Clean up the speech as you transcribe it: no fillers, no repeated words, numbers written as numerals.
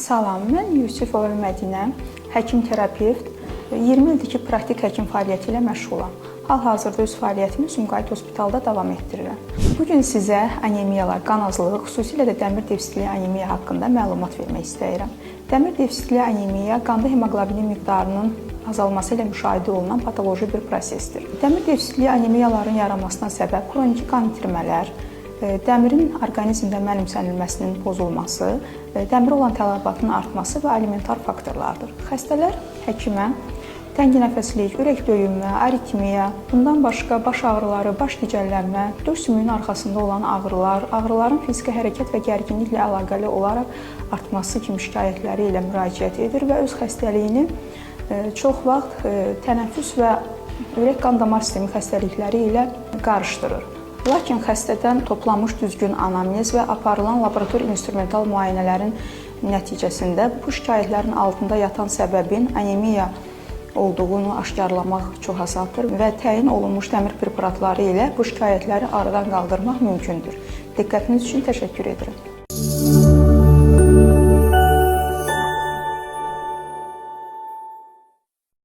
Salam, mən Yusifova Mədinə, həkim terapevt. 20 ildir ki, praktik həkim fəaliyyəti ilə məşğulam. Hal-hazırda öz fəaliyyətimi Sumqayıt Hospitalda davam etdirirəm. Bu gün sizə anemiyalar, qan azlığı, xüsusilə də dəmir defisitli anemiya haqqında məlumat vermək istəyirəm. Dəmir defisitli anemiya qanda hemoqlobinin miqdarının azalması ilə müşahidə olunan patoloji bir prosesdir. Dəmir defisitli anemiyaların yaranmasına səbəb xroniki qan itirmələr, dəmirin orqanizmdə mənimsənilməsinin pozulması, dəmirə olan tələbatın artması və alimentar faktorlardır. Xəstələr həkimə tənginəfəslik, ürək döyünmə, aritmiya, bundan başqa baş ağrıları, baş gicəllənmə, döş sümüyünün arxasında olan ağrılar, ağrıların fiziki hərəkət və gərginliklə əlaqəli olaraq artması kimi şikayətləri ilə müraciət edir və öz xəstəliyini çox vaxt tənəffüs və ürək qan damar sistemi xəstəlikləri ilə qarışdırır. Lakin xəstədən toplanmış düzgün anamnez və aparılan laborator instrumental müayinələrin nəticəsində bu şikayətlərin altında yatan səbəbin anemiya olduğunu aşkarlamaq çox asandır və təyin olunmuş dəmir preparatları ilə bu şikayətləri aradan qaldırmaq mümkündür. Diqqətiniz üçün təşəkkür edirəm.